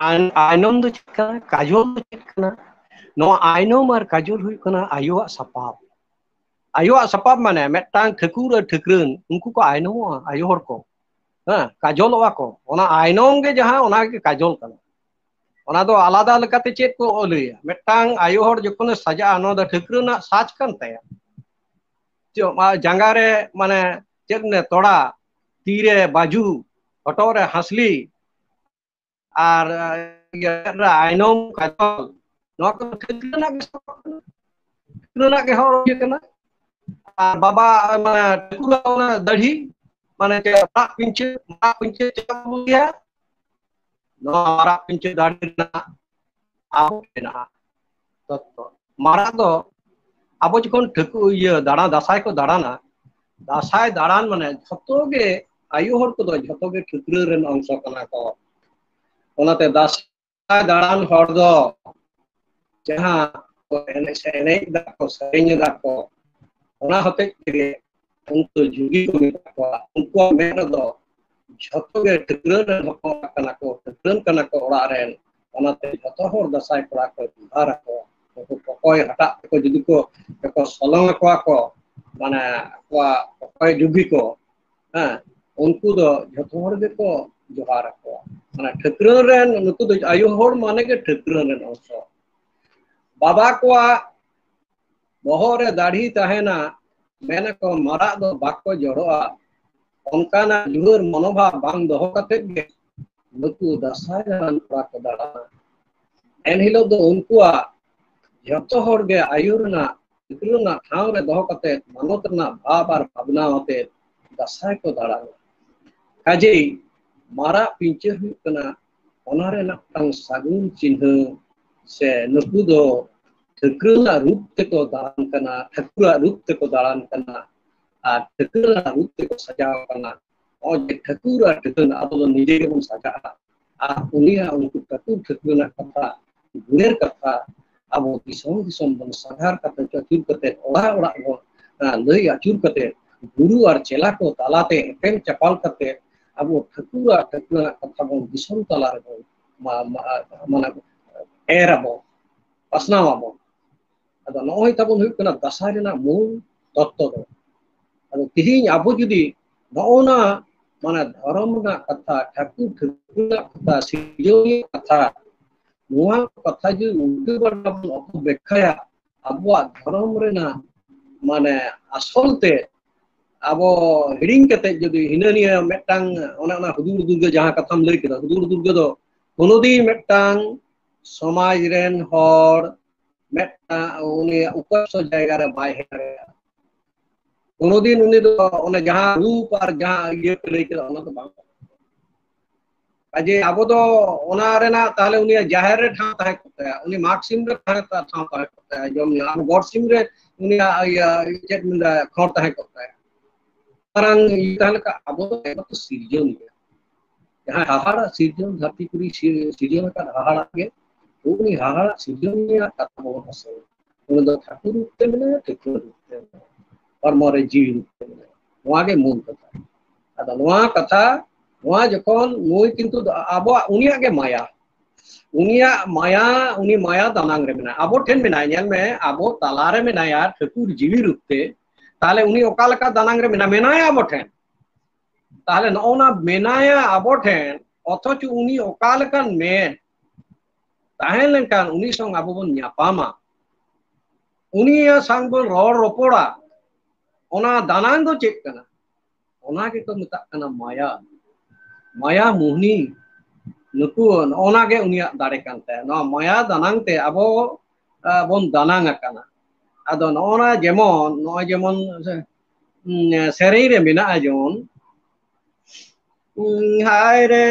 ᱟᱭᱱᱚᱢ ᱫᱚ ᱪᱮᱫ ᱠᱟᱱᱟ, ᱠᱟᱡᱚᱞ ᱫᱚ ᱪᱮᱫ ᱠᱟᱱᱟ? ᱱᱚᱣᱟ ᱟᱭᱱᱚᱢ ᱟᱨ ᱠᱟᱡᱚᱞ ᱦᱩᱭᱩᱜ ᱠᱟᱱᱟ ᱟᱭᱳᱣᱟᱜ ᱥᱟᱯᱟᱵ᱾ ᱟᱭᱳᱣᱟᱜ ᱥᱟᱯᱟᱵ ᱢᱟᱱᱮ ᱢᱤᱫᱴᱟᱝ ᱴᱷᱟᱹᱠᱩᱨ ᱟᱨ ᱴᱷᱟᱹᱠᱨᱟᱹᱱ, ᱩᱱᱠᱩ ᱠᱚ ᱟᱭᱱᱚᱢᱚᱜᱼᱟ ᱟᱭᱳ ᱦᱚᱲ ᱠᱚ, ᱦᱮᱸ, ᱠᱟᱡᱚᱞᱚᱜᱼᱟ ᱠᱚ᱾ ᱚᱱᱟ ᱟᱭᱱᱚᱢ ᱜᱮ ᱡᱟᱦᱟᱸ, ᱚᱱᱟ ᱜᱮ ᱠᱟᱡᱚᱞ ᱠᱟᱱᱟ᱾ ᱚᱱᱟ ᱫᱚ ᱟᱞᱟᱫᱟ ᱞᱮᱠᱟᱛᱮ ᱪᱮᱫ ᱠᱚ ᱞᱟᱹᱭᱟ? ᱢᱤᱫᱴᱟᱝ ᱟᱭᱳ ᱦᱚᱲ ᱡᱚᱠᱷᱚᱱᱮ ᱥᱟᱡᱟᱜᱼᱟ, ᱱᱚᱣᱟ ᱫᱚ ᱴᱷᱟᱹᱠᱨᱟᱹ ᱨᱮᱱᱟᱜ ᱥᱟᱡᱽ ᱠᱟᱱ ᱛᱟᱭᱟ᱾ ᱪᱮᱫ, ᱡᱟᱸᱜᱟ ᱨᱮ ᱢᱟᱱᱮ ᱪᱮᱫ ᱛᱚᱲᱟ, ᱛᱤ ᱨᱮ ᱵᱟᱡᱩ, ᱦᱚᱴᱚᱜ ᱨᱮ ᱦᱟᱸᱥᱞᱤ, ᱟᱨ ᱤᱭᱟᱹ ᱨᱮ ᱟᱭᱱᱚᱢ ᱠᱟᱡᱚᱞ, ᱱᱚᱣᱟ ᱠᱚ ᱴᱷᱟᱹᱠᱨᱟᱹ ᱨᱮᱱᱟᱜ ᱜᱮ ᱥᱟᱯᱟᱵ ᱠᱟᱱᱟ, ᱴᱷᱟᱹᱠᱨᱟᱹ ᱨᱮᱱᱟᱜ ᱜᱮ ᱦᱚᱨᱚᱜ ᱤᱭᱟᱹ ᱠᱟᱱᱟ᱾ ᱟᱨ ᱵᱟᱵᱟ ᱢᱟᱱᱮ ᱴᱷᱟᱹᱠᱩᱨᱟᱜ ᱚᱱᱟ ᱫᱟᱹᱲᱦᱤ, ᱢᱟᱱᱮ ᱪᱮᱫ ᱢᱟᱨᱟᱜ ᱯᱤᱧᱪᱟᱹᱨ, ᱢᱟᱨᱟᱜ ᱯᱤᱧᱪᱟᱹᱨ ᱪᱮᱫ ᱵᱚᱱ ᱞᱟᱹᱭᱟ? ᱱᱚᱣᱟ ᱢᱟᱨᱟᱜ ᱯᱤᱧᱪᱟᱹᱨ ᱫᱟᱲᱮ ᱨᱮᱱᱟᱜ ᱟᱵᱚ ᱢᱮᱱᱟᱜᱼᱟ ᱛᱚᱛᱛᱚ᱾ ᱢᱟᱨᱟᱜ ᱫᱚ ᱟᱵᱚ ᱡᱚᱠᱷᱚᱱ ᱴᱷᱟᱹᱠᱩ ᱤᱭᱟᱹ ᱫᱟᱬᱟ, ᱫᱟᱸᱥᱟᱭ ᱠᱚ ᱫᱟᱬᱟᱱᱟ, ᱫᱟᱸᱥᱟᱭ ᱫᱟᱬᱟᱱ ᱢᱟᱱᱮ ᱡᱷᱚᱛᱚ ᱜᱮ, ᱟᱭᱳ ᱦᱚᱲ ᱠᱚᱫᱚ ᱡᱷᱚᱛᱚ ᱜᱮ ᱴᱷᱟᱹᱠᱨᱟᱹ ᱨᱮᱱ ᱚᱝᱥᱚ ᱠᱟᱱᱟ ᱠᱚ᱾ ᱚᱱᱟᱛᱮ ᱫᱟᱸᱥᱟᱭ ᱫᱟᱬᱟᱱ ᱦᱚᱲ ᱫᱚ ᱡᱟᱦᱟᱸ ᱠᱚ ᱮᱱᱮᱡ, ᱮᱱᱮᱡ ᱫᱟᱠᱚ, ᱥᱮᱨᱮᱧ ᱫᱟᱠᱚ, ᱚᱱᱟ ᱦᱚᱛᱮᱡ ᱛᱮᱜᱮ ᱩᱱᱠᱩ ᱡᱩᱜᱤ ᱠᱚ ᱢᱮᱛᱟ ᱠᱚᱣᱟ᱾ ᱩᱱᱠᱩᱣᱟᱜ ᱢᱮᱫ ᱨᱮᱫᱚ ᱡᱷᱚᱛᱚ ᱜᱮ ᱴᱷᱟᱹᱠᱨᱟᱹᱱ ᱨᱮᱱ ᱦᱚᱯᱚᱱ ᱠᱟᱱᱟ ᱠᱚ, ᱴᱷᱟᱹᱠᱨᱟᱹᱱ ᱠᱟᱱᱟ ᱠᱚ ᱚᱲᱟᱜ ᱨᱮᱱ᱾ ᱚᱱᱟᱛᱮ ᱡᱷᱚᱛᱚ ᱦᱚᱲ ᱫᱟᱸᱥᱟᱭ ᱠᱚᱲᱟ ᱠᱚ ᱡᱚᱦᱟᱨ ᱟᱠᱚᱣᱟ᱾ ᱩᱱᱠᱩ ᱠᱚᱠᱚᱭ ᱦᱟᱴᱟᱜ ᱛᱮᱠᱚ ᱡᱩᱫᱤ ᱠᱚ, ᱠᱚ ᱥᱚᱞᱚᱝ ᱟᱠᱚᱣᱟ ᱠᱚ, ᱢᱟᱱᱮ ᱟᱠᱚᱣᱟᱜ ᱠᱚᱠᱚᱭ ᱡᱩᱜᱤ ᱠᱚ, ᱦᱮᱸ, ᱩᱱᱠᱩ ᱫᱚ ᱡᱷᱚᱛᱚ ᱦᱚᱲ ᱜᱮᱠᱚ ᱡᱚᱦᱟᱨ ᱟᱠᱚᱣᱟ᱾ ᱢᱟᱱᱮ ᱴᱷᱟᱹᱠᱨᱟᱹᱱ ᱨᱮᱱ, ᱱᱩᱠᱩ ᱫᱚ ᱟᱭᱳ ᱦᱚᱲ ᱢᱟᱱᱮ ᱜᱮ ᱴᱷᱟᱹᱠᱨᱟᱹᱱ ᱨᱮᱱ ᱚᱝᱥᱚ᱾ ᱵᱟᱵᱟ ᱠᱚᱣᱟᱜ ᱵᱚᱦᱚᱜ ᱨᱮ ᱫᱟᱲᱦᱤ ᱛᱟᱦᱮᱱᱟ, ᱢᱮᱱᱟᱠᱚ ᱢᱟᱨᱟᱜ ᱫᱚ ᱵᱟᱠᱚ ᱡᱚᱲᱚᱜᱼᱟ᱾ ᱚᱱᱠᱟᱱᱟᱜ ᱡᱩᱣᱟᱹᱨ ᱢᱚᱱᱳᱵᱷᱟᱵ ᱵᱟᱝ ᱫᱚᱦᱚ ᱠᱟᱛᱮ ᱜᱮ ᱱᱩᱠᱩ ᱫᱟᱸᱥᱟᱭ ᱫᱟᱬᱟᱱ ᱠᱚᱲᱟ ᱠᱚ ᱫᱟᱬᱟᱱᱟ᱾ ᱮᱱᱦᱤᱞᱳᱜ ᱫᱚ ᱩᱱᱠᱩᱣᱟᱜ ᱡᱷᱚᱛᱚ ᱦᱚᱲ ᱜᱮ ᱟᱹᱭᱩᱨ ᱨᱮᱱᱟᱜ, ᱴᱷᱟᱹᱠᱨᱟᱹ ᱨᱮᱱᱟᱜ ᱴᱷᱟᱶ ᱨᱮ ᱫᱚᱦᱚ ᱠᱟᱛᱮ ᱢᱟᱱᱚᱛ ᱨᱮᱱᱟᱜ ᱵᱷᱟᱵᱽ ᱟᱨ ᱵᱷᱟᱵᱽᱱᱟ ᱟᱛᱮ ᱫᱟᱸᱥᱟᱭ ᱠᱚ ᱫᱟᱬᱟᱱᱟ᱾ ᱠᱟᱡᱮᱭ ᱢᱟᱨᱟᱜ ᱯᱤᱧᱪᱟᱹᱨ ᱦᱩᱭᱩᱜ ᱠᱟᱱᱟ ᱚᱱᱟ ᱨᱮᱱᱟᱜ ᱢᱤᱫᱴᱟᱝ ᱥᱟᱹᱜᱩᱱ ᱪᱤᱱᱦᱟᱹ, ᱥᱮ ᱱᱩᱠᱩ ᱫᱚ ᱴᱷᱟᱹᱠᱨᱟᱹ ᱨᱮᱱᱟᱜ ᱨᱩᱯ ᱛᱮᱠᱚ ᱫᱟᱬᱟᱱ ᱠᱟᱱᱟ, ᱴᱷᱟᱹᱠᱩᱨᱟᱜ ᱨᱩᱯ ᱛᱮᱠᱚ ᱫᱟᱬᱟᱱ ᱠᱟᱱᱟ, ᱟᱨ ᱴᱷᱟᱹᱠᱨᱟᱹ ᱨᱮᱱᱟᱜ ᱨᱩᱯ ᱛᱮᱠᱚ ᱥᱟᱡᱟᱣ ᱠᱟᱱᱟ᱾ ᱱᱚᱜᱼᱚᱭ ᱡᱮ ᱴᱷᱟᱹᱠᱩᱨ ᱟᱨ ᱴᱷᱟᱹᱠᱨᱟᱹ ᱨᱮᱱᱟᱜ, ᱟᱵᱚ ᱫᱚ ᱱᱤᱡᱮ ᱜᱮᱵᱚᱱ ᱥᱟᱡᱟᱜᱼᱟ᱾ ᱟᱨ ᱩᱱᱤᱭᱟᱜ ᱩᱱᱠᱩ ᱴᱷᱟᱹᱠᱩᱨ ᱴᱷᱟᱹᱠᱨᱟᱹ ᱨᱮᱱᱟᱜ ᱠᱟᱛᱷᱟ, ᱜᱩᱱᱮᱨ ᱠᱟᱛᱷᱟ, ᱟᱵᱚ ᱫᱤᱥᱚᱢ ᱫᱤᱥᱚᱢ ᱵᱚᱱ ᱥᱟᱸᱜᱷᱟᱨ ᱠᱟᱛᱮ, ᱟᱹᱪᱩᱨ ᱠᱟᱛᱮ, ᱚᱲᱟᱜ ᱚᱲᱟᱜ ᱵᱚᱱ, ᱟ, ᱞᱟᱹᱭ ᱟᱹᱪᱩᱨ ᱠᱟᱛᱮ, ᱜᱩᱨᱩ ᱟᱨ ᱪᱮᱞᱟ ᱠᱚ ᱛᱟᱞᱟᱛᱮ ᱮᱯᱮᱢ ᱪᱟᱯᱟᱞ ᱠᱟᱛᱮ, ᱟᱵᱚ ᱴᱷᱟᱹᱠᱩᱨᱟᱜ ᱴᱷᱟᱹᱠᱩᱨᱟᱜ ᱠᱟᱛᱷᱟ ᱵᱚᱱ ᱫᱤᱥᱚᱢ ᱛᱟᱞᱟ ᱨᱮᱵᱚᱱ ᱢᱟ-, ᱢᱟ-, ᱢᱟᱱᱮ ᱮᱨ ᱟᱵᱚᱱ, ᱯᱟᱥᱱᱟᱣ ᱟᱵᱚᱱ᱾ ᱟᱫᱚ ᱱᱚᱜᱼᱚᱭ ᱛᱟᱵᱚᱱ ᱦᱩᱭᱩᱜ ᱠᱟᱱᱟ ᱫᱟᱸᱥᱟᱭ ᱨᱮᱱᱟᱜ ᱢᱩᱞ ᱛᱚᱛᱛᱚ ᱫᱚ᱾ ᱟᱫᱚ ᱛᱤᱦᱤᱧ ᱟᱵᱚ ᱡᱩᱫᱤ ᱱᱚᱜᱼᱚ ᱱᱟ ᱢᱟᱱᱮ ᱫᱷᱚᱨᱚᱢ ᱨᱮᱱᱟᱜ ᱠᱟᱛᱷᱟ, ᱴᱷᱟᱹᱠᱩᱨ ᱴᱷᱟᱹᱠᱩᱨ ᱨᱮᱱᱟᱜ ᱠᱟᱛᱷᱟ, ᱥᱤᱨᱡᱚᱱᱤᱭᱟᱹ ᱠᱟᱛᱷᱟ, ᱱᱚᱣᱟ ᱠᱟᱛᱷᱟ ᱡᱩᱫᱤ ᱩᱞᱴᱟᱹ ᱯᱟᱞᱴᱟ ᱵᱚᱱ ᱚᱯᱚᱵᱮᱠᱠᱷᱟᱭᱟ, ᱟᱵᱚᱣᱟᱜ ᱫᱷᱚᱨᱚᱢ ᱨᱮᱱᱟᱜ ᱢᱟᱱᱮ ᱟᱥᱚᱞ ᱛᱮ ᱟᱵᱚ ᱦᱤᱲᱤᱧ ᱠᱟᱛᱮ ᱡᱩᱫᱤ ᱦᱤᱱᱟᱹ ᱱᱤᱭᱟᱹ ᱢᱤᱫᱴᱟᱝ ᱚᱱᱮ ᱚᱱᱟ ᱦᱩᱫᱩᱲ ᱫᱩᱨᱜᱟᱹ ᱡᱟᱦᱟᱸ ᱠᱟᱛᱷᱟᱢ ᱞᱟᱹᱭ ᱠᱮᱫᱟ, ᱦᱩᱫᱩᱲ ᱫᱩᱨᱜᱟᱹ ᱫᱚ ᱠᱳᱱᱳ ᱫᱤᱱ ᱢᱤᱫᱴᱟᱝ ᱥᱚᱢᱟᱡᱽ ᱨᱮᱱ ᱦᱚᱲ ᱢᱤᱫᱴᱟᱝ ᱩᱱᱤᱭᱟᱜ ᱩᱯᱟᱥᱚ ᱡᱟᱭᱜᱟ ᱨᱮ ᱵᱟᱭ ᱦᱮᱡ ᱫᱟᱲᱮᱭᱟᱜᱼᱟ᱾ ᱠᱳᱱᱳ ᱫᱤᱱ ᱩᱱᱤ ᱫᱚ ᱚᱱᱮ ᱡᱟᱦᱟᱸ ᱨᱩᱯ ᱟᱨ ᱡᱟᱦᱟᱸ ᱤᱭᱟᱹ ᱯᱮ ᱞᱟᱹᱭ ᱠᱮᱫᱟ, ᱚᱱᱟ ᱫᱚ ᱵᱟᱝ᱾ ᱠᱟᱡᱮ ᱟᱵᱚ ᱫᱚ ᱚᱱᱟ ᱨᱮᱱᱟᱜ ᱛᱟᱦᱞᱮ ᱩᱱᱤᱭᱟᱜ ᱡᱟᱦᱮᱨ ᱨᱮ ᱴᱷᱟᱶ ᱛᱟᱦᱮᱸ ᱠᱚᱜ ᱛᱟᱭᱟ, ᱩᱱᱤ ᱢᱟᱜᱽ ᱥᱤᱢ ᱨᱮ ᱴᱷᱟᱶ ᱛᱟᱦᱮᱸ ᱠᱚᱜ ᱛᱟᱭᱟ, ᱡᱚᱢ ᱧᱩ, ᱟᱨ ᱜᱚᱰ ᱥᱤᱢ ᱨᱮ ᱩᱱᱤᱭᱟᱜ ᱤᱭᱟᱹ ᱪᱮᱫ ᱢᱮᱱᱫᱟ ᱠᱷᱚᱲ ᱛᱟᱦᱮᱸ ᱠᱚᱜ ᱛᱟᱭᱟ᱾ ᱢᱟᱨᱟᱝ ᱤᱭᱟᱹ ᱛᱟᱦᱮᱸ ᱞᱮᱠᱟ ᱟᱵᱚ ᱫᱚ ᱮᱠᱢᱟᱛᱨᱚ ᱥᱤᱨᱡᱚᱱᱤᱭᱟᱹ᱾ ᱡᱟᱦᱟᱸᱭ ᱦᱟᱦᱟᱲᱟᱜ ᱥᱤᱨᱡᱚᱱ, ᱫᱷᱟᱹᱨᱛᱤ ᱯᱩᱨᱤ ᱥᱤ-, ᱥᱤᱨᱡᱚᱱ ᱟᱠᱟᱫ ᱦᱟᱦᱟᱲᱟᱜ ᱜᱮ, ᱩᱱᱤ ᱦᱟᱦᱟᱲᱟᱜ ᱥᱤᱨᱡᱚᱱᱤᱭᱟᱹ ᱠᱟᱛᱷᱟ ᱵᱚᱱ ᱟᱥᱚᱜᱼᱟ᱾ ᱩᱱᱤ ᱫᱚ ᱴᱷᱟᱹᱠᱩᱨ ᱨᱩᱯ ᱛᱮ ᱢᱮᱱᱟᱭᱟ, ᱴᱷᱟᱹᱠᱩᱨ ᱨᱩᱯ ᱛᱮ ᱢᱮᱱᱟᱭᱟ, ᱦᱚᱲᱢᱚ ᱨᱮ ᱡᱤᱣᱤ ᱨᱩᱯ ᱛᱮ ᱢᱮᱱᱟᱭᱟ᱾ ᱱᱚᱣᱟ ᱜᱮ ᱢᱩᱞ ᱠᱟᱛᱷᱟ᱾ ᱟᱫᱚ ᱱᱚᱣᱟ ᱠᱟᱛᱷᱟ, ᱱᱚᱣᱟ ᱡᱚᱠᱷᱚᱱ ᱱᱩᱭ ᱠᱤᱱᱛᱩ ᱫᱚ ᱟᱵᱚᱣᱟᱜ ᱩᱱᱤᱭᱟᱜ ᱜᱮ ᱢᱟᱭᱟ, ᱩᱱᱤᱭᱟᱜ ᱢᱟᱭᱟ, ᱩᱱᱤ ᱢᱟᱭᱟ ᱫᱟᱱᱟᱝ ᱨᱮ ᱢᱮᱱᱟᱭᱟ, ᱟᱵᱚ ᱴᱷᱮᱱ ᱢᱮᱱᱟᱭᱟ᱾ ᱧᱮᱞ ᱢᱮ, ᱟᱵᱚ ᱛᱟᱞᱟ ᱨᱮ ᱢᱮᱱᱟᱭᱟ ᱴᱷᱟᱹᱠᱩᱨ ᱡᱤᱣᱤ ᱨᱩᱯ ᱛᱮ, ᱛᱟᱦᱞᱮ ᱩᱱᱤ ᱚᱠᱟ ᱞᱮᱠᱟ ᱫᱟᱱᱟᱝ ᱨᱮ ᱢᱮᱱᱟᱭᱟ? ᱢᱮᱱᱟᱭᱟ ᱟᱵᱚ ᱴᱷᱮᱱ᱾ ᱛᱟᱦᱞᱮ ᱱᱚᱜᱼᱚ ᱱᱟ ᱢᱮᱱᱟᱭᱟ ᱟᱵᱚ ᱴᱷᱮᱱ, ᱚᱛᱷᱚᱪᱚ ᱩᱱᱤ ᱚᱠᱟ ᱞᱮᱠᱟᱱ ᱢᱮᱫ ᱛᱟᱦᱮᱸ ᱞᱮᱱᱠᱷᱟᱱ ᱩᱱᱤ ᱥᱚᱝ ᱟᱵᱚ ᱵᱚᱱ ᱧᱟᱯᱟᱢᱟ, ᱩᱱᱤᱭᱟᱜ ᱥᱟᱝ ᱵᱚᱱ ᱨᱚᱲ ᱨᱚᱯᱚᱲᱟ, ᱚᱱᱟ ᱫᱟᱱᱟᱝ ᱫᱚ ᱪᱮᱫ ᱠᱟᱱᱟ? ᱚᱱᱟ ᱜᱮᱠᱚ ᱢᱮᱛᱟᱜ ᱠᱟᱱᱟ ᱢᱟᱭᱟ᱾ ᱢᱟᱭᱟ ᱢᱳᱦᱱᱤ, ᱱᱩᱠᱩ, ᱱᱚᱜᱼᱚ ᱱᱟ ᱜᱮ ᱩᱱᱤᱭᱟᱜ ᱫᱟᱲᱮ ᱠᱟᱱ ᱛᱟᱭᱟ᱾ ᱱᱚᱣᱟ ᱢᱟᱭᱟ ᱫᱟᱱᱟᱝ ᱛᱮ ᱟᱵᱚ, ᱟ, ᱵᱚᱱ ᱫᱟᱱᱟᱝ ᱟᱠᱟᱱᱟ᱾ ᱟᱫᱚ ᱱᱚᱜᱼᱚ ᱱᱟ ᱡᱮᱢᱚᱱ, ᱱᱚᱜᱼᱚᱭ ᱡᱮᱢᱚᱱ, ᱩᱸ, ᱥᱮᱨᱮᱧ ᱨᱮ ᱢᱮᱱᱟᱜᱼᱟ ᱡᱮᱢᱚᱱ, ᱦᱟᱭ ᱨᱮ,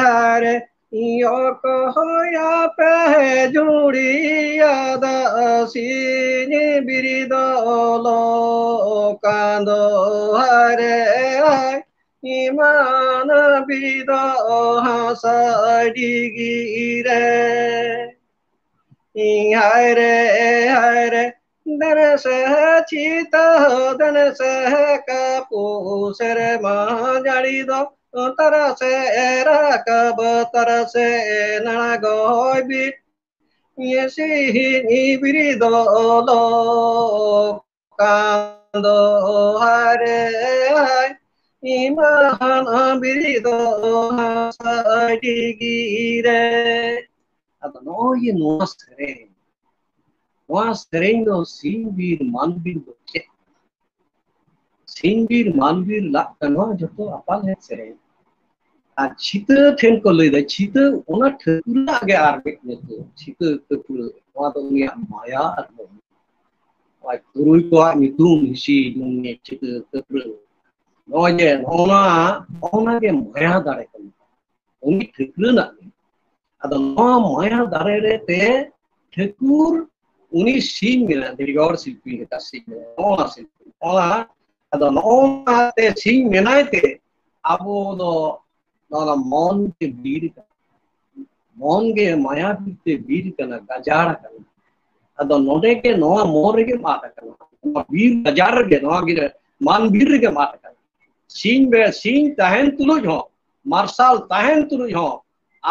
ᱦᱟᱭ ᱨᱮ, ᱚᱠᱚᱭ ᱟᱯᱮ ᱡᱩᱲᱤᱭᱟᱹ ᱫᱟᱜ ᱥᱤᱧ ᱵᱤᱨᱤᱫᱚᱞᱚ ᱠᱟᱸᱫᱚ, ᱦᱟᱭ ᱨᱮ, ᱦᱟᱭ, ᱤᱢᱟᱱ ᱵᱤᱨᱤᱫᱚ ᱦᱟᱥᱟ ᱰᱤᱜᱤ ᱨᱮ᱾ ᱦᱟᱭ ᱨᱮ, ᱦᱟᱭ ᱨᱮ, ᱫᱮᱱ ᱥᱮ ᱪᱷᱤᱛᱟᱹ, ᱫᱮᱱ ᱥᱮ ᱠᱟᱹᱯᱩ ᱥᱮᱨᱢᱟ ᱡᱟᱹᱲᱤ ᱫᱚ, ᱛᱟᱨᱟᱥᱮ ᱨᱟᱠᱟᱵ, ᱛᱟᱨᱟᱥᱮ ᱟᱬᱜᱚᱭ ᱵᱤᱨ, ᱥᱤᱧ ᱵᱤᱨᱤᱫᱚᱞᱚᱜ ᱠᱟᱱ ᱫᱚ ᱦᱟᱭ ᱨᱮ ᱦᱟᱭ, ᱤᱢᱟᱦᱟᱱ ᱵᱤᱨᱤᱫᱚ ᱦᱟᱥᱟ ᱰᱤᱜᱤ ᱨᱮ᱾ ᱟᱫᱚ ᱱᱚᱜᱼᱚᱭ ᱡᱮ ᱱᱚᱣᱟ ᱥᱮᱨᱮᱧ, ᱱᱚᱣᱟ ᱥᱮᱨᱮᱧ ᱫᱚ ᱥᱤᱧ ᱵᱤᱨ ᱢᱟᱱ ᱵᱤᱨ ᱫᱚ ᱪᱮᱫ? ᱥᱤᱧ ᱵᱤᱨ ᱢᱟᱱ ᱵᱤᱨ ᱞᱟᱜ ᱠᱟᱱᱣᱟ ᱡᱚᱛᱚ ᱟᱯᱟᱞ ᱦᱮᱡ ᱥᱮᱨᱮᱧ᱾ ᱟᱨ ᱪᱷᱤᱛᱟᱹ ᱴᱷᱮᱱ ᱠᱚ ᱞᱟᱹᱭᱫᱟ, ᱪᱷᱤᱛᱟᱹ ᱚᱱᱟ ᱴᱷᱟᱹᱠᱩᱨᱟᱜ ᱜᱮ ᱟᱨ ᱢᱤᱫ ᱧᱩᱛᱩᱢ, ᱪᱷᱤᱛᱟᱹ ᱴᱷᱟᱹᱠᱩᱨ, ᱱᱚᱣᱟ ᱫᱚ ᱩᱱᱤᱭᱟᱜ ᱢᱟᱭᱟ ᱟᱨ ᱢᱚᱦᱤᱢᱟ᱾ ᱱᱚᱣᱟ ᱛᱩᱨᱩᱭ ᱠᱚᱣᱟᱜ ᱧᱩᱛᱩᱢ, ᱦᱤᱥᱤ, ᱰᱩᱢᱱᱤ, ᱪᱷᱤᱛᱟᱹ, ᱴᱷᱟᱹᱠᱩᱨ, ᱱᱚᱜᱼᱚᱭ ᱡᱮ ᱱᱚᱜᱼᱚ ᱱᱚᱣᱟ, ᱱᱚᱜᱼᱚ ᱱᱚᱣᱟ ᱜᱮ ᱢᱟᱭᱟ ᱫᱟᱲᱮ ᱠᱟᱱᱟ, ᱩᱱᱤ ᱴᱷᱟᱹᱠᱩᱨ ᱨᱮᱱᱟᱜ ᱜᱮ᱾ ᱟᱫᱚ ᱱᱚᱣᱟ ᱢᱟᱭᱟ ᱫᱟᱨᱮ ᱨᱮ ᱛᱮ ᱴᱷᱟᱹᱠᱩᱨ ᱩᱱᱤ ᱥᱤᱧ ᱢᱮᱱᱟᱭ, ᱫᱷᱤᱨᱤᱜᱚᱲ ᱥᱤᱞᱯᱤᱧ ᱞᱮᱠᱟ ᱥᱤᱧ ᱢᱮᱱᱟᱭ, ᱱᱚᱣᱟ ᱥᱤᱞᱯᱤᱧ, ᱱᱚᱣᱟ᱾ ᱟᱫᱚ ᱱᱚᱜᱼᱚ ᱱᱚᱣᱟ ᱛᱮ ᱥᱤᱧ ᱢᱮᱱᱟᱭ ᱛᱮ ᱟᱵᱚ ᱫᱚ ᱱᱚᱣᱟ ᱢᱚᱱ ᱜᱮ ᱵᱤᱨ ᱠᱟᱱᱟ, ᱢᱚᱱ ᱜᱮ ᱢᱟᱭᱟ ᱵᱤᱨ ᱛᱮ ᱵᱤᱨ ᱠᱟᱱᱟ, ᱜᱟᱡᱟᱲ ᱠᱟᱱᱟ᱾ ᱟᱫᱚ ᱱᱚᱰᱮ ᱜᱮ ᱱᱚᱣᱟ ᱢᱚᱱ ᱨᱮᱜᱮᱢ ᱟᱫ ᱟᱠᱟᱱᱟ, ᱱᱚᱣᱟ ᱵᱤᱨ ᱜᱟᱡᱟᱲ ᱨᱮᱜᱮ, ᱱᱚᱣᱟ ᱜᱤᱨᱟᱹ ᱢᱟᱱ ᱵᱤᱨ ᱨᱮᱜᱮᱢ ᱟᱫ ᱟᱠᱟᱱᱟ᱾ ᱥᱤᱧ ᱵᱮ-, ᱥᱤᱧ ᱛᱟᱦᱮᱱ ᱛᱩᱞᱩᱡ ᱦᱚᱸ, ᱢᱟᱨᱥᱟᱞ ᱛᱟᱦᱮᱱ ᱛᱩᱞᱩᱡ ᱦᱚᱸ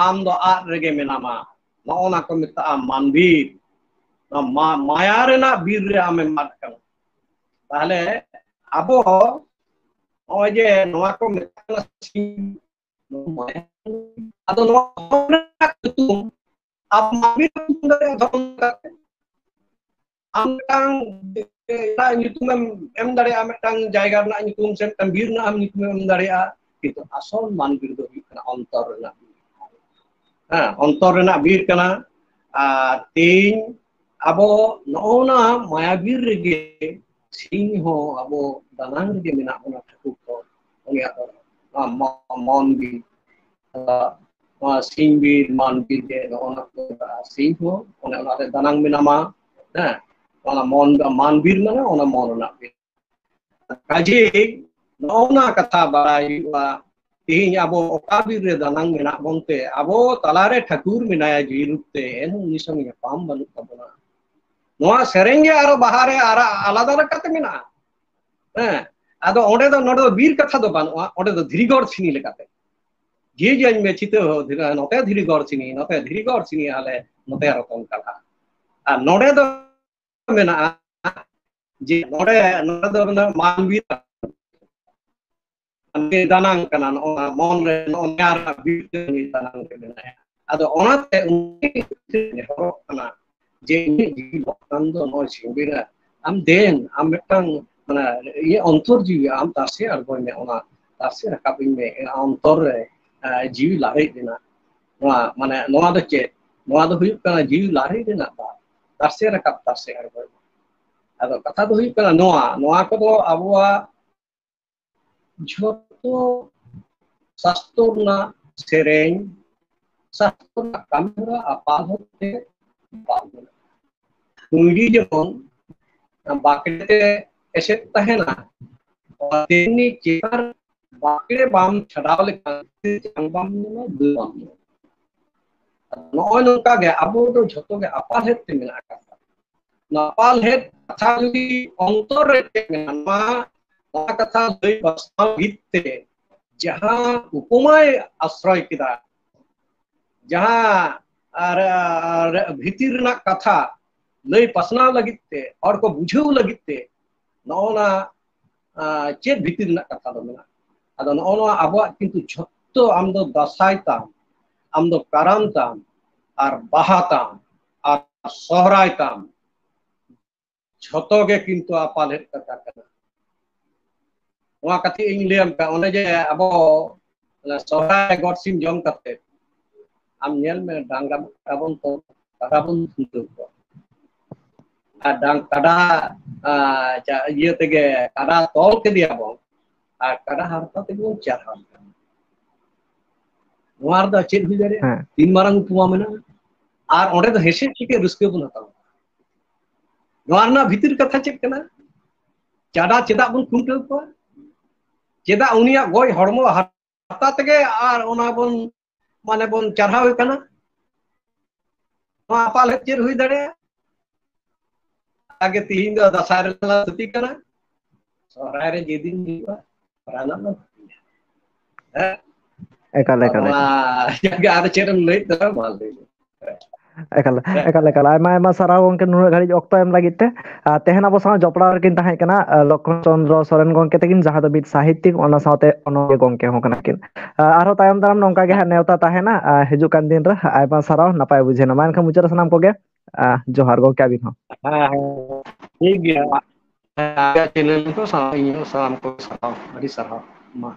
ᱟᱢ ᱫᱚ ᱟᱫ ᱨᱮᱜᱮ ᱢᱮᱱᱟᱢᱟ᱾ ᱱᱚᱜᱼᱚ ᱱᱟ ᱠᱚ ᱢᱮᱛᱟᱜᱼᱟ ᱢᱟᱱ ᱵᱤᱨ᱾ ᱱᱚᱣᱟ ᱢᱟ-, ᱢᱟᱭᱟ ᱨᱮᱱᱟᱜ ᱵᱤᱨ ᱨᱮ ᱟᱢᱮᱢ ᱟᱫ ᱠᱟᱱᱟ᱾ ᱛᱟᱦᱞᱮ ᱟᱵᱚ ᱱᱚᱜᱼᱚᱭ ᱡᱮ ᱱᱚᱣᱟ ᱠᱚ ᱢᱮᱛᱟᱜ ᱠᱟᱱᱟ ᱥᱤᱧ, ᱟᱫᱚ ᱱᱚᱣᱟ ᱫᱷᱚᱨᱚᱢ ᱨᱮᱱᱟᱜ ᱧᱩᱛᱩᱢ ᱟᱢ ᱢᱟᱹᱱᱢᱤ ᱨᱮᱢ ᱧᱩᱛᱩᱢ ᱫᱟᱲᱮᱭᱟᱜᱼᱟ, ᱫᱷᱚᱨᱚᱢ ᱞᱮᱠᱟᱛᱮ᱾ ᱟᱢ ᱢᱤᱫᱴᱟᱝ ᱮᱴᱟᱜ ᱧᱩᱛᱩᱢᱮᱢ ᱮᱢ ᱫᱟᱲᱮᱭᱟᱜᱼᱟ, ᱢᱤᱫᱴᱟᱝ ᱡᱟᱭᱜᱟ ᱨᱮᱱᱟᱜ ᱧᱩᱛᱩᱢ ᱥᱮ ᱢᱤᱫᱴᱟᱝ ᱵᱤᱨ ᱨᱮᱱᱟᱜ ᱮᱢ ᱧᱩᱛᱩᱢᱮᱢ ᱮᱢ ᱫᱟᱲᱮᱭᱟᱜᱼᱟ, ᱠᱤᱱᱛᱩ ᱟᱥᱚᱞ ᱢᱟᱱ ᱵᱤᱨ ᱫᱚ ᱦᱩᱭᱩᱜ ᱠᱟᱱᱟ ᱚᱱᱛᱚᱨ ᱨᱮᱱᱟᱜ ᱵᱤᱨ᱾ ᱦᱮᱸ, ᱚᱱᱛᱚᱨ ᱨᱮᱱᱟᱜ ᱵᱤᱨ ᱠᱟᱱᱟ᱾ ᱟᱨ ᱛᱮᱦᱮᱧ ᱟᱵᱚ ᱱᱚᱜᱼᱚ ᱱᱟ ᱢᱟᱭᱟ ᱵᱤᱨ ᱨᱮᱜᱮ ᱥᱤᱧ ᱦᱚᱸ ᱟᱵᱚ ᱫᱟᱱᱟᱝ ᱨᱮᱜᱮ ᱢᱮᱱᱟᱜ ᱵᱚᱱᱟ ᱴᱷᱟᱹᱠᱩᱨ ᱠᱚ, ᱩᱱᱤᱭᱟᱜ ᱫᱚ ᱱᱚᱣᱟ ᱢᱚ-, ᱢᱚᱱ ᱵᱤᱨ᱾ ᱱᱚᱣᱟ ᱥᱤᱧ ᱵᱤᱨ, ᱢᱟᱱ ᱵᱤᱨ ᱜᱮ ᱱᱚᱜᱼᱚ ᱱᱟ ᱠᱚ ᱢᱮᱛᱟᱜᱼᱟ᱾ ᱥᱤᱧ ᱦᱚᱸ ᱚᱱᱮ ᱚᱱᱟ ᱨᱮ ᱫᱟᱱᱟᱝ ᱢᱮᱱᱟᱢᱟ, ᱦᱮᱸ, ᱚᱱᱟ ᱢᱚᱱ, ᱢᱟᱱ ᱵᱤᱨ ᱢᱟᱱᱮ ᱚᱱᱟ ᱢᱚᱱ ᱨᱮᱱᱟᱜ ᱵᱤᱨ᱾ ᱠᱟᱡᱮ ᱱᱚᱜᱼᱚ ᱱᱟ ᱠᱟᱛᱷᱟ ᱵᱟᱲᱟᱭ ᱦᱩᱭᱩᱜᱼᱟ, ᱛᱮᱦᱮᱧ ᱟᱵᱚ ᱚᱠᱟ ᱵᱤᱨ ᱨᱮ ᱫᱟᱱᱟᱝ ᱢᱮᱱᱟᱜ ᱵᱚᱱ ᱛᱮ, ᱟᱵᱚ ᱛᱟᱞᱟᱨᱮ ᱴᱷᱟᱹᱠᱩᱨ ᱢᱮᱱᱟᱭᱟ ᱡᱤᱣᱤ ᱨᱩᱯ ᱛᱮ, ᱮᱱᱦᱚᱸ ᱩᱱᱤ ᱥᱚᱸᱜᱮ ᱧᱟᱯᱟᱢ ᱵᱟᱹᱱᱩᱜ ᱛᱟᱵᱚᱱᱟ᱾ ᱱᱚᱣᱟ ᱥᱮᱨᱮᱧ ᱜᱮ ᱟᱨᱚ ᱵᱟᱦᱟ ᱨᱮ ᱟᱨᱟ-, ᱟᱞᱟᱫᱟ ᱞᱮᱠᱟᱛᱮ ᱢᱮᱱᱟᱜᱼᱟ᱾ ᱦᱮᱸ, ᱟᱫᱚ ᱚᱸᱰᱮ ᱫᱚ, ᱱᱚᱰᱮ ᱫᱚ ᱵᱤᱨ ᱠᱟᱛᱷᱟ ᱫᱚ ᱵᱟᱹᱱᱩᱜᱼᱟ, ᱚᱸᱰᱮ ᱫᱚ ᱫᱷᱤᱨᱤ ᱜᱚᱲ ᱥᱤᱱᱤ ᱞᱮᱠᱟᱛᱮ᱾ ᱡᱮ ᱡᱟᱹᱧ ᱢᱮ ᱪᱷᱤᱛᱟᱹ ᱦᱚᱸ ᱫᱷᱤᱨᱤ, ᱱᱚᱛᱮ ᱫᱷᱤᱨᱤ ᱜᱚᱲ ᱥᱤᱱᱤ, ᱱᱚᱛᱮ ᱫᱷᱤᱨᱤ ᱜᱚᱲ ᱥᱤᱱᱤ ᱟᱞᱮ, ᱱᱚᱛᱮ ᱨᱚᱛᱚᱱ ᱠᱟᱞᱟ᱾ ᱟᱨ ᱱᱚᱰᱮ ᱫᱚ ᱢᱮᱱᱟᱜᱼᱟ ᱡᱮ ᱱᱚᱰᱮ, ᱱᱚᱰᱮ ᱫᱚ ᱢᱮᱱᱟᱜᱼᱟ ᱢᱟᱱᱢᱤ ᱫᱟᱱᱟᱝ ᱠᱟᱱᱟ, ᱱᱚᱜᱼᱚ ᱱᱟ ᱢᱚᱱ ᱨᱮ, ᱱᱚᱜᱼᱚ ᱱᱚᱣᱟ ᱨᱮᱱᱟᱜ ᱵᱤᱨ ᱫᱚ ᱩᱱᱤ ᱫᱟᱱᱟᱝ ᱨᱮ ᱢᱮᱱᱟᱭᱟ᱾ ᱟᱫᱚ ᱚᱱᱟᱛᱮ ᱩᱱᱤ ᱱᱮᱦᱚᱨᱚᱜ ᱠᱟᱱᱟ ᱡᱮ ᱤᱧᱟᱹᱜ ᱡᱤᱣᱤ ᱵᱚᱠᱟᱱ ᱫᱚ ᱱᱚᱜᱼᱚᱭ ᱥᱤᱸᱜᱤᱲᱟ, ᱟᱢ ᱫᱮᱱ, ᱟᱢ ᱢᱤᱫᱴᱟᱝ, ᱢᱟᱱᱮ, ᱤᱧᱟᱹᱜ ᱚᱱᱛᱚᱨ ᱡᱤᱣᱤ ᱟᱢ ᱛᱟᱥᱮ ᱟᱬᱜᱚᱭ ᱢᱮ, ᱚᱱᱟ ᱛᱟᱥᱮ ᱨᱟᱠᱟᱵ ᱤᱧ ᱢᱮ, ᱚᱱᱛᱚᱨ ᱨᱮ, ᱮ, ᱡᱤᱣᱤ ᱞᱟᱲᱮᱡ ᱨᱮᱱᱟᱜ᱾ ᱱᱚᱣᱟ, ᱢᱟᱱᱮ, ᱱᱚᱣᱟ ᱫᱚ ᱪᱮᱫ? ᱱᱚᱣᱟ ᱫᱚ ᱦᱩᱭᱩᱜ ᱠᱟᱱᱟ ᱡᱤᱣᱤ ᱞᱟᱲᱮᱡ ᱨᱮᱱᱟᱜ ᱫᱟᱜ, ᱛᱟᱥᱮ ᱨᱟᱠᱟᱵ, ᱛᱟᱥᱮ ᱟᱬᱜᱚᱭ ᱢᱮ᱾ ᱟᱫᱚ ᱠᱟᱛᱷᱟ ᱫᱚ ᱦᱩᱭᱩᱜ ᱠᱟᱱᱟ ᱱᱚᱣᱟ, ᱱᱚᱣᱟ ᱠᱚᱫᱚ ᱟᱵᱚᱣᱟᱜ ᱡᱷᱚᱛᱚ ᱥᱟᱥᱛᱚ ᱨᱮᱱᱟᱜ ᱥᱮᱨᱮᱧ, ᱥᱟᱥᱛᱚ ᱨᱮᱱᱟᱜ ᱠᱟᱹᱢᱤᱦᱚᱨᱟ ᱟᱯᱟᱞ ᱦᱚᱨ ᱛᱮ ᱵᱟᱝ ᱢᱮᱱᱟᱜᱼᱟ᱾ ᱠᱩᱸᱭᱰᱤ ᱡᱮᱢᱚᱱ ᱵᱟᱠᱲᱮ ᱛᱮ ᱮᱥᱮᱫ ᱛᱟᱦᱮᱱᱟ, ᱛᱮᱢᱱᱤ ᱪᱮᱛᱟᱱ ᱵᱟᱠᱲᱮ ᱵᱟᱢ ᱪᱷᱟᱰᱟᱣ ᱞᱮᱠᱷᱟᱱ ᱡᱟᱝ ᱵᱟᱢ ᱧᱟᱢᱟ, ᱫᱟᱹᱞ ᱵᱟᱢ ᱧᱟᱢᱟ᱾ ᱱᱚᱜᱼᱚᱭ ᱱᱚᱝᱠᱟ ᱜᱮ ᱟᱵᱚ ᱫᱚ ᱡᱷᱚᱛᱚ ᱜᱮ ᱟᱯᱟᱞᱦᱮᱫ ᱛᱮ ᱢᱮᱱᱟᱜ ᱟᱠᱟᱫ ᱵᱚᱱᱟ᱾ ᱱᱟᱯᱟᱞᱦᱮᱫ ᱠᱟᱛᱷᱟ ᱡᱩᱫᱤ ᱚᱱᱛᱚᱨ ᱨᱮ ᱪᱮᱫ ᱢᱮᱱᱟᱜᱼᱟ, ᱱᱚᱣᱟ, ᱱᱚᱣᱟ ᱠᱟᱛᱷᱟ ᱞᱟᱹᱭ ᱯᱟᱥᱱᱟᱣ ᱞᱟᱹᱜᱤᱫ ᱛᱮ ᱡᱟᱦᱟᱸ ᱩᱯᱚᱢᱟᱭ ᱟᱥᱨᱚᱭ ᱠᱮᱫᱟ, ᱡᱟᱦᱟᱸ ᱟᱨ, ᱟᱨ ᱵᱷᱤᱛᱤᱨ ᱨᱮᱱᱟᱜ ᱠᱟᱛᱷᱟ ᱞᱟᱹᱭ ᱯᱟᱥᱱᱟᱣ ᱞᱟᱹᱜᱤᱫ ᱛᱮ, ᱦᱚᱲ ᱠᱚ ᱵᱩᱡᱷᱟᱹᱣ ᱞᱟᱹᱜᱤᱫ ᱛᱮ, ᱱᱚᱜᱼᱚ ᱱᱟ, ᱟᱸ, ᱪᱮᱫ ᱵᱷᱤᱛᱤᱨ ᱨᱮᱱᱟᱜ ᱠᱟᱛᱷᱟ ᱫᱚ ᱢᱮᱱᱟᱜᱼᱟ? ᱟᱫᱚ ᱱᱚᱜᱼᱚ ᱱᱚᱣᱟ ᱟᱵᱚᱣᱟᱜ ᱠᱤᱱᱛᱩ ᱡᱷᱚᱛᱚ, ᱟᱢ ᱫᱚ ᱫᱟᱸᱥᱟᱭ ᱛᱟᱢ, ᱟᱢ ᱫᱚ ᱠᱟᱨᱟᱢ ᱛᱟᱢ, ᱟᱨ ᱵᱟᱦᱟ ᱛᱟᱢ, ᱟᱨ ᱥᱚᱦᱨᱟᱭ ᱛᱟᱢ, ᱡᱷᱚᱛᱚ ᱜᱮ ᱠᱤᱱᱛᱩ ᱟᱯᱟᱞᱦᱮᱫ ᱠᱟᱛᱷᱟ ᱠᱟᱱᱟ᱾ ᱱᱚᱣᱟ ᱠᱟᱛᱷᱟ ᱤᱧ ᱞᱟᱹᱭᱟᱢ ᱠᱟᱱᱟ, ᱚᱱᱮ ᱡᱮ ᱟᱵᱚ ᱚᱱᱟ ᱥᱚᱦᱨᱟᱭ ᱜᱚᱴ ᱥᱤᱢ ᱡᱚᱢ ᱠᱟᱛᱮ, ᱟᱢ ᱧᱮᱞ ᱢᱮ, ᱰᱟᱝᱨᱟ ᱠᱟᱰᱟ ᱵᱚᱱ ᱛᱚᱞ, ᱠᱟᱰᱟ ᱵᱚᱱ ᱠᱷᱩᱱᱴᱟᱹᱣ ᱠᱚᱣᱟ᱾ ᱟᱨ ᱰᱟᱝ-, ᱠᱟᱰᱟ, ᱟᱸ, ᱪᱟ-, ᱤᱭᱟᱹ ᱛᱮᱜᱮ, ᱠᱟᱰᱟ ᱛᱚᱞ ᱠᱮᱫᱮᱭᱟ ᱵᱚᱱ, ᱟᱨ ᱠᱟᱰᱟ ᱦᱟᱨᱛᱟ ᱛᱮᱜᱮ ᱵᱚᱱ ᱪᱟᱨᱦᱟᱣ ᱠᱮᱫᱮᱭᱟ᱾ ᱱᱚᱣᱟ ᱨᱮᱫᱚ ᱪᱮᱫ ᱦᱩᱭ ᱫᱟᱲᱮᱭᱟᱜᱼᱟ? ᱦᱮᱸ᱾ ᱛᱤᱱ ᱢᱟᱨᱟᱝ ᱩᱯᱢᱟ ᱢᱮᱱᱟᱜᱼᱟ? ᱟᱨ ᱚᱸᱰᱮ ᱫᱚ ᱦᱮᱸᱥᱮ ᱪᱤᱠᱟᱹ ᱨᱟᱹᱥᱠᱟᱹ ᱵᱚᱱ ᱦᱟᱛᱟᱣᱟ? ᱱᱚᱣᱟ ᱨᱮᱱᱟᱜ ᱵᱷᱤᱛᱤᱨ ᱠᱟᱛᱷᱟ ᱪᱮᱫ ᱠᱟᱱᱟ? ᱪᱟᱰᱟ ᱪᱮᱫᱟᱜ ᱵᱚᱱ ᱠᱷᱩᱱᱴᱟᱹᱣ ᱠᱚᱣᱟ? ᱪᱮᱫᱟᱜ ᱩᱱᱤᱭᱟᱜ ᱜᱚᱡ ᱦᱚᱲᱢᱚ ᱦᱟᱨ- ᱯᱟᱛᱟ ᱛᱮᱜᱮ ᱟᱨ ᱚᱱᱟ ᱵᱚᱱ, ᱢᱟᱱᱮ, ᱵᱚᱱ ᱪᱟᱨᱦᱟᱣ ᱮ ᱠᱟᱱᱟ᱾ ᱱᱚᱣᱟ ᱟᱯᱟᱞ ᱪᱮᱫ ᱦᱩᱭ ᱫᱟᱲᱮᱭᱟᱜᱼᱟ? ᱟᱜᱮ ᱛᱤᱦᱤᱧ ᱫᱚ ᱫᱟᱸᱥᱟᱭ ᱨᱮᱱᱟᱜ ᱛᱷᱩᱛᱤ ᱠᱟᱱᱟ, ᱥᱚᱦᱨᱟᱭ ᱨᱮ ᱡᱮᱫᱤᱱ ᱦᱩᱭᱩᱜᱼᱟ, ᱥᱚᱦᱨᱟᱭ ᱨᱮᱱᱟᱜ ᱫᱚ ᱛᱷᱩᱛᱤ᱾ ᱦᱮᱸ? ᱮᱠᱟᱞ, ᱮᱠᱟᱞ, ᱱᱚᱣᱟ ᱡᱟᱭᱜᱟ ᱟᱨ ᱪᱮᱫ ᱮᱢ ᱞᱟᱹᱭ ᱫᱟ, ᱢᱟ ᱞᱟᱹᱭ ᱢᱮ᱾ ᱮᱠᱟᱞ, ᱮᱠᱟᱞ, ᱮᱠᱟᱞ᱾ ᱟᱭᱢᱟ, ᱟᱭᱢᱟ ᱥᱟᱨᱦᱟᱣ ᱜᱚᱝᱠᱮ, ᱱᱩᱱᱟᱹᱜ ᱜᱷᱟᱹᱲᱤᱡ ᱚᱠᱛᱚ ᱮᱢ ᱞᱟᱹᱜᱤᱫ ᱛᱮ᱾ ᱟᱨ ᱛᱮᱦᱮᱧ ᱟᱵᱚ ᱥᱟᱶ ᱡᱚᱯᱲᱟᱣ ᱨᱮᱠᱤᱱ ᱛᱟᱦᱮᱸ ᱠᱟᱱᱟ, ᱟᱨ, ᱞᱚᱠᱠᱷᱚᱱ ᱪᱚᱸᱫᱽᱨᱚ ᱥᱚᱨᱮᱱ ᱜᱚᱝᱠᱮ ᱛᱟᱹᱠᱤᱱ, ᱡᱟᱦᱟᱸ ᱫᱚ ᱢᱤᱫ ᱥᱟᱦᱤᱛᱛᱤᱠ, ᱚᱱᱟ ᱥᱟᱶᱛᱮ ᱚᱱᱚᱞᱤᱭᱟᱹ ᱜᱚᱝᱠᱮ ᱦᱚᱸ ᱠᱟᱱᱟ ᱠᱤᱱ᱾ ᱟᱨ, ᱟᱨᱦᱚᱸ ᱛᱟᱭᱚᱢ ᱫᱟᱨᱟᱢ ᱱᱚᱝᱠᱟ ᱜᱮ ᱦᱟᱸᱜ ᱱᱮᱣᱛᱟ ᱛᱟᱦᱮᱱᱟ, ᱟᱨ, ᱦᱤᱡᱩᱜ ᱠᱟᱱ ᱫᱤᱱ ᱨᱮ᱾ ᱟᱭᱢᱟ ᱥᱟᱨᱦᱟᱣ, ᱱᱟᱯᱟᱭ ᱵᱩᱡᱷᱟᱹᱣ ᱮᱱᱟ᱾ ᱢᱟ ᱮᱱᱠᱷᱟᱱ ᱢᱩᱪᱟᱹᱫ ᱨᱮ ᱥᱟᱱᱟᱢ ᱠᱚᱜᱮ, ᱟᱨ, ᱡᱚᱦᱟᱨ ᱜᱚᱝᱠᱮ, ᱟᱹᱵᱤᱱ ᱦᱚᱸ᱾ ᱦᱮᱸ, ᱦᱮᱸ, ᱴᱷᱤᱠ ᱜᱮᱭᱟ᱾ ᱦᱮᱸ, ᱪᱮᱱᱮᱞ ᱠᱚ ᱥᱟᱶ ᱤᱧ ᱦᱚᱸ ᱥᱟᱱᱟᱢ ᱠᱚ ᱥᱟᱨᱦᱟᱣ, ᱟᱹᱰᱤ ᱥᱟᱨᱦᱟᱣ᱾ ᱢᱟ᱾